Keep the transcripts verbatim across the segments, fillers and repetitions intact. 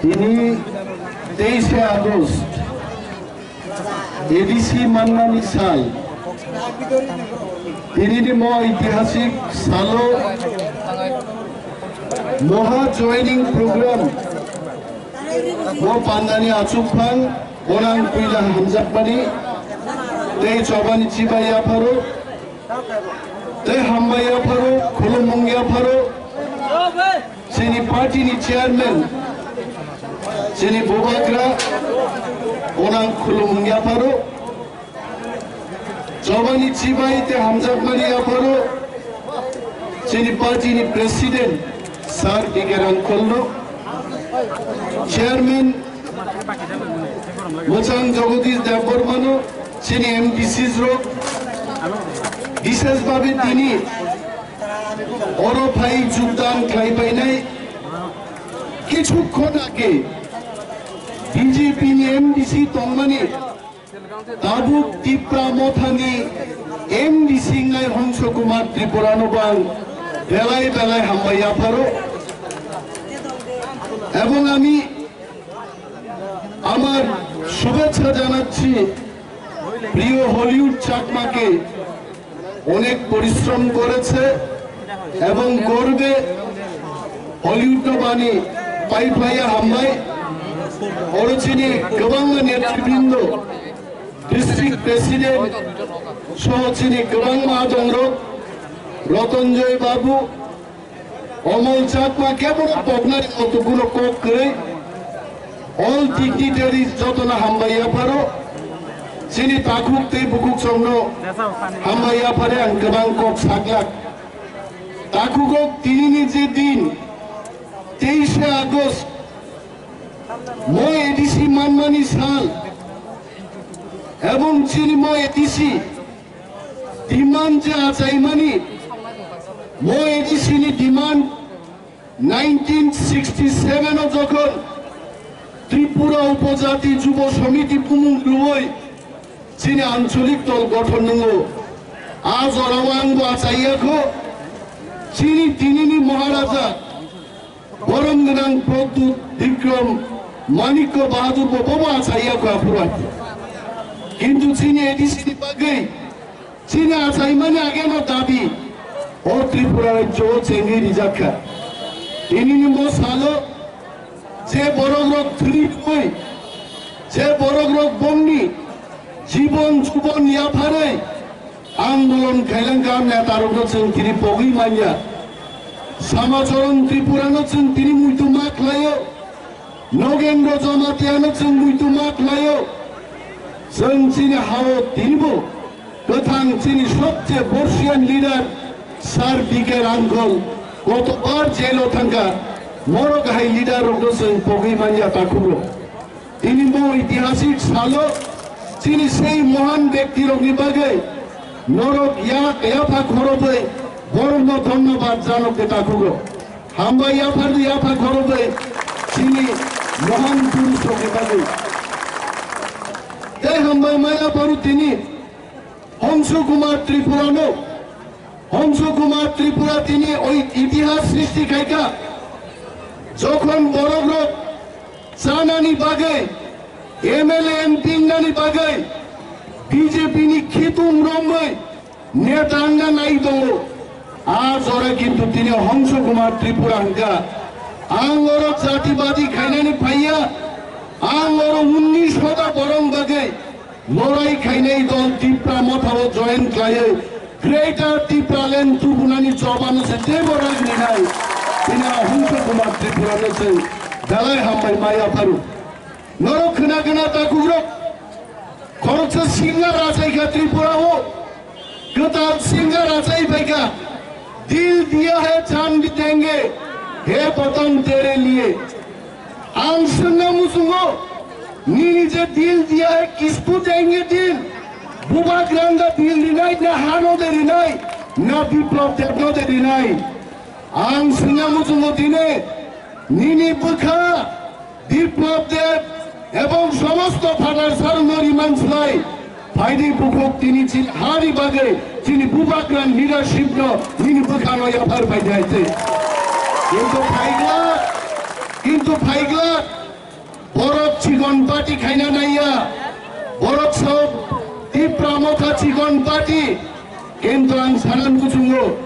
Tini teishe August, A D C manmani sal. Tinini mo itihasik salo moha joining program mo pandani achukphang bonang puila hamjakmani tei chobani chibai yapharo tei hambai yapharo khulumung yapharo. Chini party ni chairman, chini bubagra, onang khulumung yapharo, chobani chibai te hamjakmani yapharo, chini party ni president, Sir D K Rangkholno, chairman, Mochang Jagadish Debbarmano, chini M D Cs rok, bishesh bhabe tini oro phai jogdan khlai painai kichukkon age B J P ni M D C tongmani tabuk Tipra Mothani M D C wngnai Hongso Kumar Tripurano bang belai belai hambai yapharo. এবং আমি আমার শুভেচ্ছা জানাচ্ছি প্রিয় হলিউড চাকমাকে। অনেক পরিশ্রম করেছে এবং গর্বে হলিউড বাণী পাইফাইয়া হামবাই। Oro chini kwbangma netribrinda, district president soho chini kwbangma adongrok, Rotonjoy babu, Omol Chakma kebo poknani moto kuno kok kwrwi. All dignitaries jotono hambai yapharo. Chini takhuk tei bukhuk songno hambai yaphare ang kwbang kok saglak. Takhuk ok tinini je din, teishe August, mo A D C manmani sal, ebong chini mo A D C demand je achaimani, mo A D C ni demand nineteen sixty seven o jokhon Tripura Upojati Jubo Somiti bumung rwui chini ancholik dol gothon nwngo. A jorao ang bo achaiyakho, chini tinini Maharaja borom gwnang Pradyut Bikram Manikya Bahadur bo bobo achaiyakho aphuru. Kintu chini A D C ni bagwi chini achaimani ageno dabi o Tripura rajyo o chengwi rijakkha. Tinini mo salo je borokrok thwi rwui, je borokrok bongni jibon jubon yapharwi andolon khailangkha, netarokno chwng tini pogwi manya. Samacharan Tripurano chwng tini muitu ma khlaio. Nogendra Jamatiano chwng muitu ma khlaio. Chwng chini hao tinibo kwthang chini sobche borsiyan leader Sir D K Rangkhol kotobar jailo thangkha. Morok hai leader rokno chwng pogwi manya takhugo. Tini bo itihasik salo chini sei mohan bekti rokni bagwi norok yak yapha khorobwi borokno dhonnobad janok de takhugo. Hambai yaphar di yapha khorobwi chini mohan purush rokni bagwi. Tei hambai maya paru tini Hongsu Kumar Tripura no, Hongsu Kumar Tripura tini oi itihas srishti khaika. Jokhon borok rok chanani bagwi, M L A M P wngnani bagwi B J P ni khitung romwi neta wngna nai tongo. A jora kintu tini Hongsu Kumar Tripura hwnkha, ang oro jatibadi khainani phaiya, ang oro unnish hota borong bagwi lorai khainai dol Tipra Motha o join khlaiwi Greater Tipraland tubunani chobano se teibo rang rinai. Tini a Hongsu Kumar Tripura no chwng belai hambai maya pharu. Norok khna khna takhukrok khoroksa singa rachai kha Tripura o. Kwtal singa rachai phaikha, "Dil diya hai chand denge, he watan tere liye." Ang swngna muchungo, nini je dil diya hai kistu denge dil, Bubagrano dil rinai na hano de rinai, na Biplab Debno de rinai. Ang swngna muchungo tini, nini bwkha Biplab Deb ebong somosto phatar sarokno riman slai phaidi bukhuk tini chini hani bagwi chini Bubagrani leadership no nini bwkhano yaphar bai di hai se. Kintu phaigla, kintu phaigla chikon party khaina naiya, borok sok Tipra Motha chikon party, kintu ang sanan kuchungo,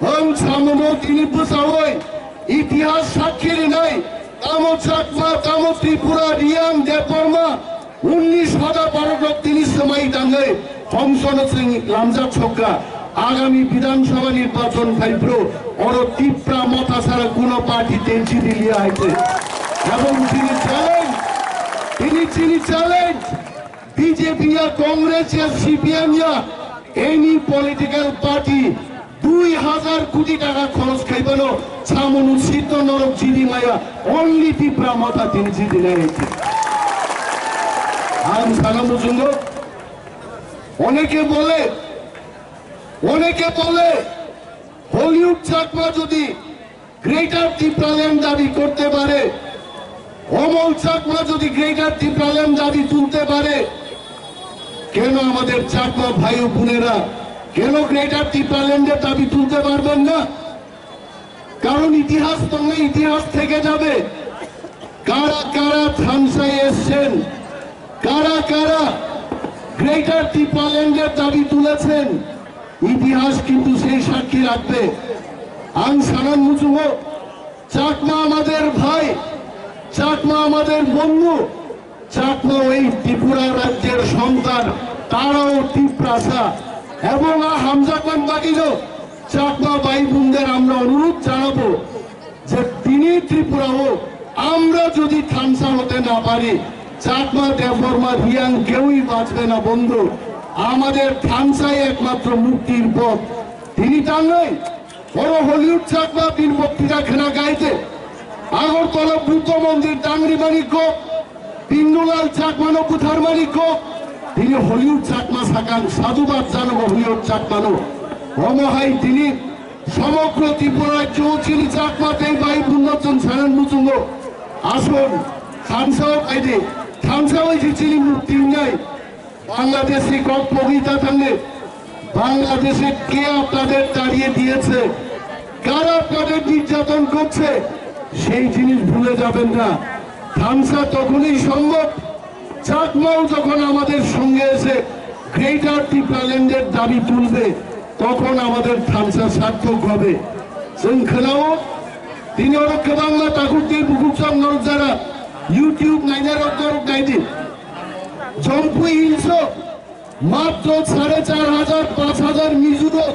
ang samuno tini bwsawoi itihas sakhi rinai, tamo Chakma, tamo Tripura, Riyang, Debbarma, unnish hoda borok rok tini swmai tangwi hongsono chwng lamjak sokha. Agami Bidhan Sabha nirbachon phaiphru oro Tipra Motha sara kuno party tensi riliya haite. Ebong tini challenge, tini chini challenge, B J P ya, Congress ya, C P M ya, any political party dui hazar koti taka khoros khaibano samunu sito norok jidi maya, only Tipra Motha tini jidi nai. Ang sana muchungo, oneke bole, oneke bole, Hollywood Chakma jodi Greater Tipraland dabi korte pare, Omol Chakma jodi Greater Tipraland dabi tulte pare, keno amader Chakma bhai o bonera keno Greater Tipraland er dabi tulte parben na? Karon itihas tongnai, itihas theke jabe. Kara kara thansa essen, kara kara Greater Tipraland er dabi tulechen, ইতিহাস কিন্তু সেই সাক্ষী রাখবে। Ang sanan muchungo, Chakma amader bhai, Chakma amader bondhu, Chakma oi Tripura rajyer sontan, tarao Tiprasa. Ebong a hamjakman bagino Chakma bhai bonder amra onurudh janabo, যে তিনি ত্রিপুরা হোক, আমরা যদি থানসা হতে না পারি, চাকমা, দেববর্মা, রিয়াং কেউই বাঁচবে না বন্ধু। আমাদের থানসাই একমাত্র মুক্তির পথ। তিনি টাঙ্গাই বড় হলিউড চাকমা বীর বক্তৃতা খেলা গাইতে আগরতলা বুদ্ধ মন্দির টাংরি Manikya Pindulal Chakmano buthar mani kok, tini Hollywood Chakma sakang sadhubad janamo Hollywood Chakmano. Omo hai tini somogro Tripura rajyo chini Chakma tei bai bunno chwng sanan muchungo. Ason, thansa o kaidi, thansa o je chini mukti wngnai. Bangladeshi kok pogwi ta thangni. বাংলাদেশে কে আপনাদের তাড়িয়ে দিয়েছে, কারা আপনাদের নির্যাতন করছে, সেই জিনিস ভুলে যাবেন না। থানসা তখনই সম্ভব, চাকমাও যখন আমাদের সঙ্গে এসে গ্রেটার টিপ্রাল্যান্ডের দাবি তুলবে, তখন আমাদের থানসা সার্থক হবে। Chwng khwnao, tini oro kwbangma takhuk tei bukhuk chwng norok jara YouTube nainai rok norok naidi. Jampui Hills o Matro sare char hajar, panch hajar Mizo rok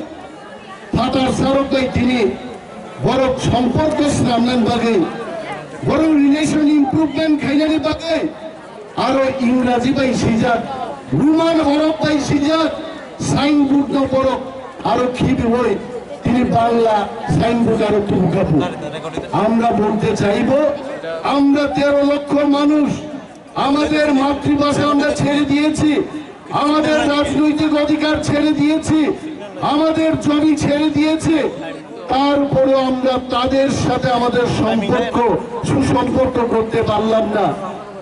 phatar sarok bai tini borok somporko swnamnani bagwi, borok relation improvement khainani bagwi aro Ingraji bai swijak, Roman horof bai swijak signboard no borok aro khibiwi tini Bangla signboard aro tubu kapu. আমরা বলতে চাইব, আমরা তেরো লক্ষ মানুষ আমাদের মাতৃভাষা আমরা ছেড়ে দিয়েছি, আমাদের রাজনৈতিক অধিকার ছেড়ে দিয়েছি, আমাদের জমি ছেড়ে দিয়েছি, তারপরেও আমরা তাদের সাথে আমাদের সম্পর্ক, সুসম্পর্ক করতে পারলাম না।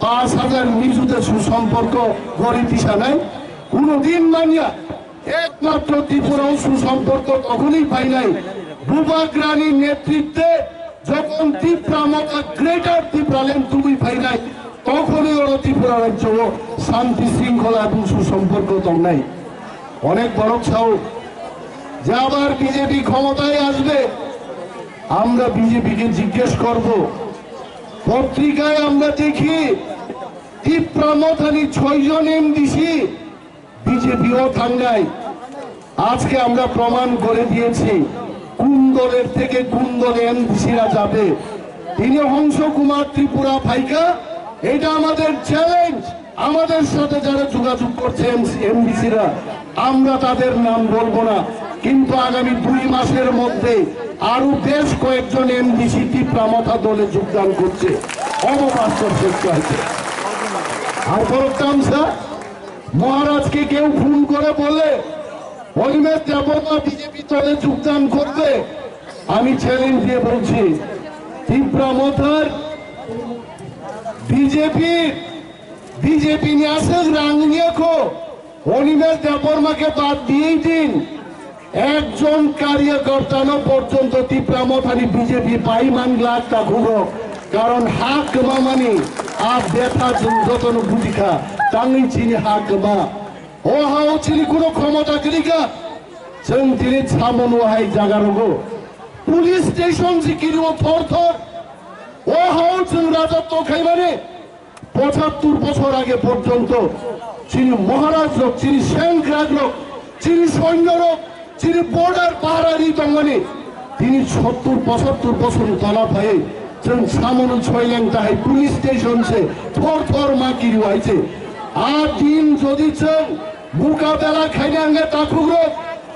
পাঁচ হাজার মিজোতে সুসম্পর্ক গড়ে দিশা নাই। কোনোদিন মানিয়া একমাত্র ত্রিপুরাও সুসম্পর্ক তখনই পাই নাই, বুবাগ্রানির নেতৃত্বে যখন তিপ্রা মথা গ্রেটার তিপ্রাল্যান্ড তুবি ফাইনাই, তখনই ওরা ত্রিপুরা রাজ্য শান্তি শৃঙ্খলা এবং সুসম্পর্ক দরনাই। অনেক বড় সাহস যে আবার বিজেপি ক্ষমতায় আসবে। আমরা বিজেপিকে জিজ্ঞেস করব, পত্রিকায় আমরা দেখি তিপ্রা মথানি ছয়জন এমডিসি বিজেপিও থাংনাই। আজকে আমরা প্রমাণ করে দিয়েছি কোন দলের থেকে কোন দলে এমডিসিরা যাবে। তিনি হংস কুমার ত্রিপুরা ফাইকা, এটা আমাদের চ্যালেঞ্জ। আমাদের সাথে যারা যোগাযোগ করছে এমডিসিরা, আমরা তাদের নাম বলবো না, কিন্তু আগামী দুই মাসের মধ্যে আরো বেশ কয়েকজন এমডিসি তিপ্রা মথা দলে যোগদান করছে। অববাস্তব সত্য আছে। আর বড় তামসা মহারাজকে কেউ ফোন করে বলে অনিমেষ দেববর্মা বিজেপি দলে যোগদান করবে, আমি চ্যালেঞ্জ দিয়ে বলছি, তিপ্রা মথার বিজেপি, বিজেপি নিয়ে আসে রাং নিয়ে খো, অনিমেষ দেববর্মাকে বাদ দিয়েই দিন। একজন কার্যকর্তানো পর্যন্ত তিপ্রা মথানি বিজেপি পাইমান লাখ টাকুরো Karon ha kwmamani a betha chwng jotono bujikha, tangwi chini ha kwma. O hao chini kuno khomota kwrwikha. Chwng tini samung o hai jaga rogo police station si kirio thor thor. O hao chwng rajotwo khaimani pochattur bochor age porjonto chini Maharaj rok, chini Sengkrak rok, chini soinyo rok, chini border pahara ri tongmani tini sottur pochattur bochor ni tola phai chwng samung soileng tahai police station se thor thor ma kirio hai se. A din jodi chwng mukabela khaina hwnkhe takhukrok,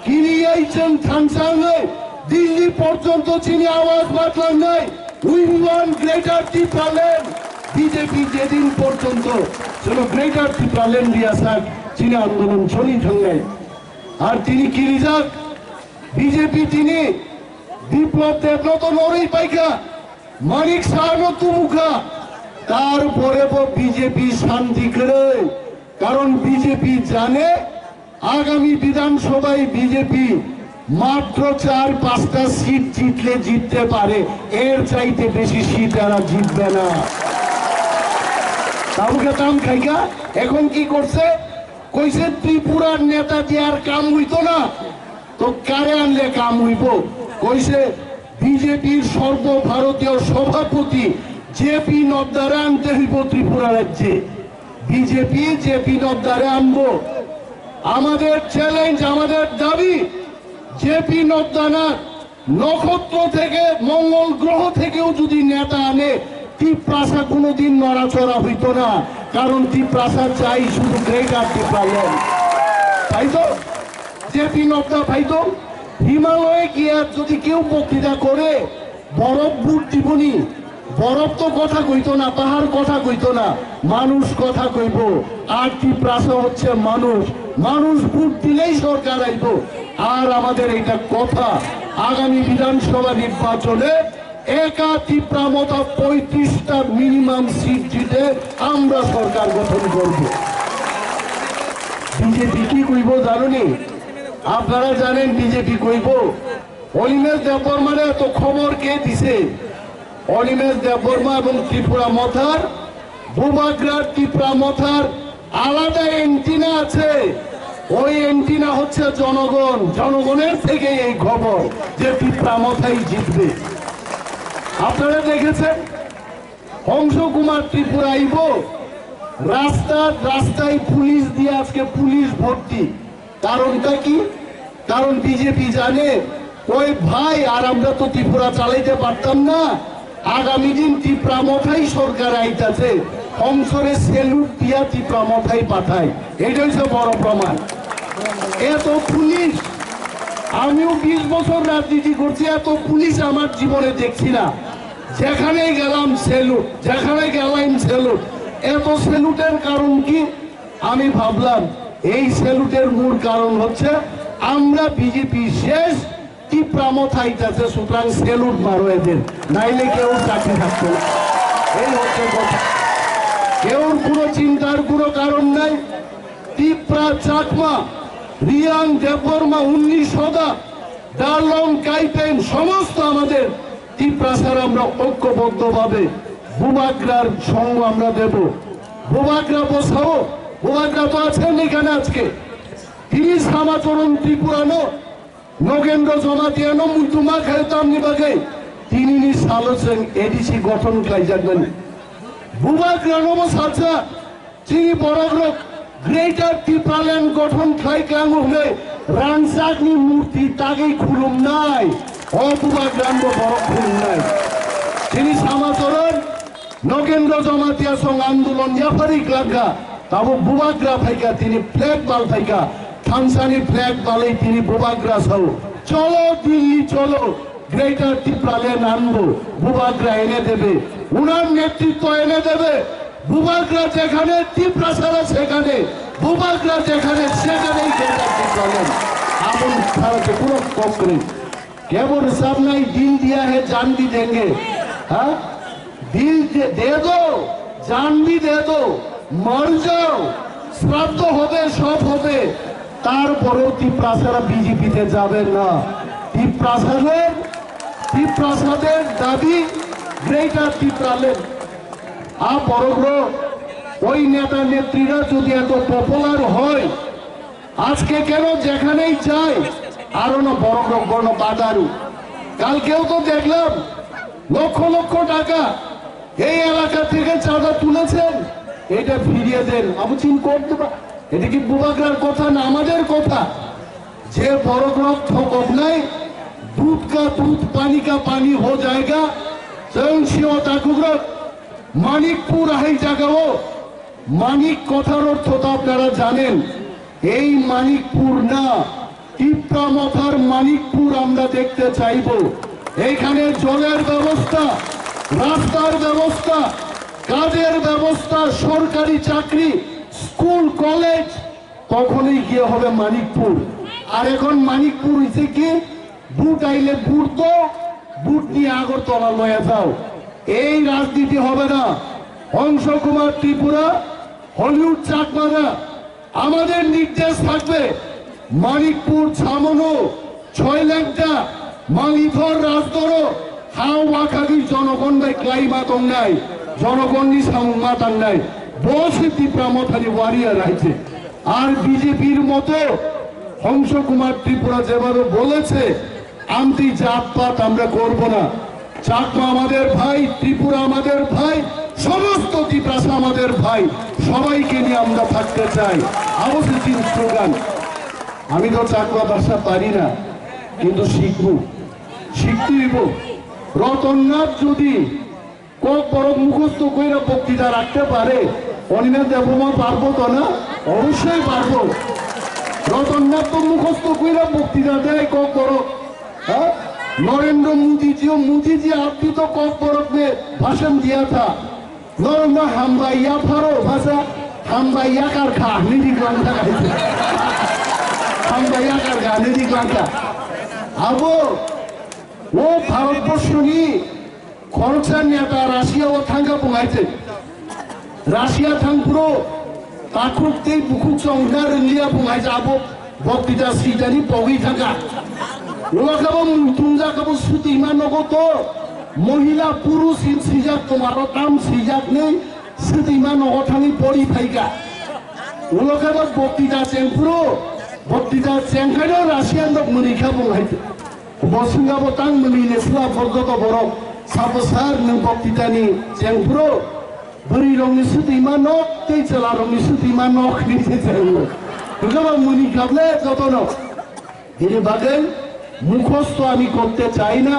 kiriyai chwng thansa wngwi Delhi porjonto chini awaz matlangnai. We want Greater Tipraland. B J P jedin porjonto chwngno Greater Tipraland riya sak chini andolon choli thangnai. Ar tini kirijak B J P tini Biplab Debno to norwi paikha, Manik Sahano tubukha, tarpore bo B J P shanti kwrwi. Karon B J P jane আগামী বিধানসভায় বিজেপি মাত্র চার পাঁচটা সিট জিতলে জিততে পারে, এর চাইতে বেশি সিট এরা জিতবে না। তাবুকে তাম খাইগা, এখন কি করছে? কইছে ত্রিপুরার নেতা দিয়ে আর কাম হইতো না, তো কারে আনলে কাম হইব? কইছে বিজেপির সর্বভারতীয় সভাপতি জেপি নড্ডারে আনতে হইব ত্রিপুরা রাজ্যে। বিজেপি জেপি নড্ডারে আনবো। আমাদের চ্যালেঞ্জ, আমাদের দাবি, জেপি নড্ডা না, নক্ষত্র থেকে, মঙ্গল গ্রহ থেকেও যদি নেতা আনে, তিপ্রাসা কোনোদিন নড়াচড়া হইতো না। কারণ তিপ্রাসা চাই শুধু গ্রেটার টিপ্রাল্যান্ড। তাই তো? জেপি নড্ডা পাইতো। হিমালয়ে গিয়া যদি কেউ বক্তৃতা করে, বরফ বুট দিবনি, বরফ তো কথা কইতো না, পাহাড় কথা কইতো না, মানুষ কথা কইবো। আর তিপ্রাসা হচ্ছে মানুষ, মানুষ ভোট দিলেই সরকার আইবো। আর আমাদের এটা কথা, আগামী বিধানসভা নির্বাচনে একা তিপ্রা মথা পঁয়ত্রিশটা মিনিমাম সিট জিতে আমরা সরকার গঠন করব। বিজেপি কি কইবো জানোনি? আপনারা জানেন বিজেপি কইবো, অনিমেষ দেববর্মারে এত খবর কে দিছে? অনিমেষ দেববর্মা এবং ত্রিপুরা মথার, বুবাগ্রার ত্রিপুরা মথার আলাদা অ্যান্টেনা আছে। ওই অ্যান্টেনা হচ্ছে জনগণ, জনগণের থেকে এই খবর যে ত্রিপুরা মথাই জিতবে। আপনারা দেখেছেন হংস কুমার ত্রিপুরা আইব, রাস্তা রাস্তায় পুলিশ দিয়ে আজকে পুলিশ ভর্তি। কারণটা কি? কারণ বিজেপি জানে, ওই ভাই, আর আমরা তো ত্রিপুরা চালাইতে পারতাম না। আগামী দিন ত্রিপুরা মথাই সরকার আইতাছে, হংসরে স্যালুট দিয়া ত্রিপুরা মথাই পাঠায়। এটা হচ্ছে বড় প্রমাণ। এত পুলিশ, আমিও বিশ বছর রাজনীতি করছি, এত পুলিশ আমার জীবনে দেখছি না। যেখানে গেলাম স্যালুট, যেখানে গেলাম স্যালুট। এত স্যালুটের কারণ কি? আমি ভাবলাম এই স্যালুটের মূল কারণ হচ্ছে আমরা বিজেপি শেষ, তিপ্রা মথা আইতাছে, সুতরাং স্যালুট মারো এদের, নাইলে কেউ চাকরি থাকতো না। এই হচ্ছে কথা। কেউর কোনো চিন্তার কোনো কারণ নাই। তিপ্রা, চাকমা, রিয়াং, দেববর্মা, উনিশ সদা, ডারলং, কাইপেন, সমস্ত আমাদের তিপ্রাসার আমরা ঐক্যবদ্ধভাবে বুবাগ্রার সঙ্গ আমরা দেব। বুবাগ্রা বসাও, বুবাগ্রা তো আছেন এখানে আজকে। Tini Samachorong Tripura no, Nogendro Jamatia no muntuma khayo tamni bagwi tinini salo chwng A D C gothon khlaijakmani. Bubagrano bo salsa, chini borokrok Greater Tipraland gothon khlai klango hwnwi rangchakni murti tagwi khulumnai, o Bubagrano bo borok khulumnai. Chini Samachorong Nogendro Jamatia song andolon yapharwi klangkha, tabuk Bubagra phaikha, tini flag bal phaikha, thansani flag balwi tini Bubagra sao, "Cholo Delhi cholo, Greater Tipraland anbo, Bubagra ene debe, unar netritwo ene debe, Bubagra jekhane Tiprasara sekhane, Bubagra jekhane sekhanei Greater Tipraland." Amon kharache puro kokre. কেবল হিসাব নাই, দিল দিয়া হে জান ভি দেঙ্গে, হ্যাঁ? দিল দে, দে দো, জান ভি দে দো, মর যাও, শ্রাদ্ধ হবে, সব হবে, তারপরেও তিপ্রাসারা বিজেপিতে যাবেন না। তিপ্রাসাদের, তিপ্রাসাদের দাবি গ্রেটার টিপ্রাল্যান্ড। আ বড় বড় ওই নেতা নেত্রীরা যদি এত পপুলার হয়, আজকে কেন যেখানেই যাই আরো না বড় বড় গণ বাজারু। কালকেও তো দেখলাম লক্ষ লক্ষ টাকা এই এলাকা থেকে চাঁদা তুলেছেন, এটা ফিরিয়ে দেন। আবু চিন করতে পা-, এটা কি বুবাগ্রার কথা না আমাদের কথা? যে বড় বড় ঠকব নাই, দুধ কা দুধ, পানি কা পানি হো জায়গা। স্বয়ং সিও তাকুগ্রত মানিকপুর আহেই জায়গাও। মানিক কথার অর্থ তো আপনারা জানেন। এই মানিকপুর না, টিপ্রা মথার মানিকপুর আমরা দেখতে চাইব। এখানে জলের ব্যবস্থা, রাস্তার ব্যবস্থা, কাজের ব্যবস্থা, সরকারি চাকরি, স্কুল, কলেজ, তখনই গিয়ে হবে মানিকপুর। আর এখন মানিকপুর হইছে কি, ভোট আইলে ভোট তো, ভোট নিয়ে আগরতলা লয়া যাও। এই রাজনীতি হবে না। হংস কুমার ত্রিপুরা, হলিউড চাকমারা, আমাদের নির্দেশ থাকবে, মানিকপুর, ছামনো, ছয় লেংটা, মালিথর, রাজদরো, হাও ওয়াখাগি জনগণ bai klaima tongnai, জনগণনি samung ma tangnai, bo se Tipra Mothani warrior hai se. আর বিজেপির মতো হংস কুমার ত্রিপুরা যেভাবে বলেছে, আমতি জাতপাত আমরা করব না। চাকমা আমাদের ভাই, ত্রিপুরা আমাদের ভাই, সমস্ত তিপ্রাসা আমাদের ভাই, সবাইকে নিয়ে আমরা থাকতে চাই। Abo se chini slogan. আমি তো চাকমা ভাষা পারি না, কিন্তু শিখবো, শিখতে হইব। রতননাথ যদি ককবরক মুখস্থ কইরা বক্তৃতা রাখতে পারে, অনিমেষ দেববর্মা পারবো তো না? অবশ্যই পারবো। রতননাথ তো মুখস্থ কইরা বক্তৃতা দেয় ককবরক। হ্যাঁ? নরেন্দ্র মোদীজিও, মোদীজি আপনি তো ককবরক মে ভাষণ দিয়া থা। নরেন্দ্র হামবাইয়া ফারো ভাষা, হামবাইয়া কারখা, নিদি গ্লান্থা গাইছে। হামবাইয়া কারখা, নিদি গ্লান্থা। Abo, o ভারতবর্ষনি খরচা নেতা রাশিয়া ও থাঙ্গা বুঙাইছে। রাশিয়া থাংপুরো takhuk tei bukhuk chongna rwngya buŋ hai jabo bokti da swijani pogwi thangkha. Ulo khe bo muitung ja khe bo swtwima nogo to mohila purush hin swijak tomaro tam swijak nei swtwima nogo thangwi pori phaikha. Ulo khe bo bokti da chengphuru bokti da chengkhaino Russian rok mwrwikha buŋ hai. Bo swngya bo tang mwnwi le sla bo joto borok sabo sar nwng bokti da ni chengphuru. Bwrwi rokni swtwima nok tei chwla rokni swtwima nok hinwi se chwla. Hwnkhe ba muni kable jotono. Bini bagwi মুখস্থ আমি করতে চাই না।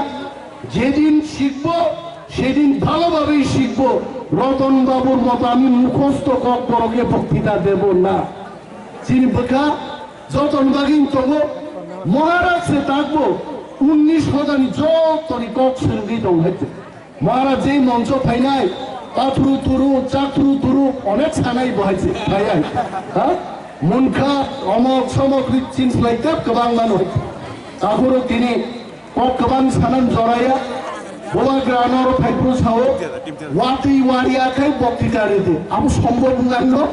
যেদিন শিখবো, সেদিন ভালোভাবেই শিখবো। রতন বাবুর মতো আমি মুখস্থ ককবরকে বক্তৃতা দেব না। Chini bwkha jotoni bagwi tongo, Maharaj se takbo unnish hojani jotoni kok swrwngwi tong hai. Maharaj jei moncho phainai, pathuru turu, chakturu turu, onek sanai bo hai se phai hai. Ha? Munkha, omok, somok, ri chin slai tep kwbang mano hai. Takhurok tini kok kwbang sanan joraya. Boba grano ro phaiphuru sao, watwi wariya khai boktita ridi. Abo sombhob wngkha no?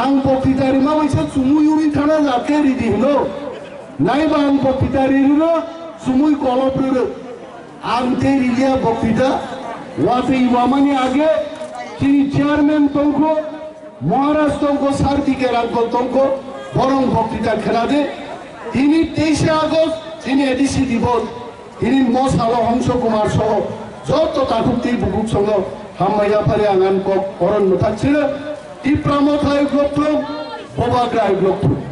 Ang boktita rima waisa chumui uri thana jate ridi hino. Naiba ang boktita ririno, chumui kolop riro. Ang tei riliya boktita, watwi wamani age chini chairman tongkho, Maharaj tongkho, Sir B K Rangkol tongkho, borong boktita khenade. Tini teishe August, tini A D C Dibosh, tini mo salo Hongso Kumar soho joto takhuk tei bukhuk songo hambai yaphari ang ani kok koron mwthak sino. Tipra Motha uklok thung, Bubagra uklok thung.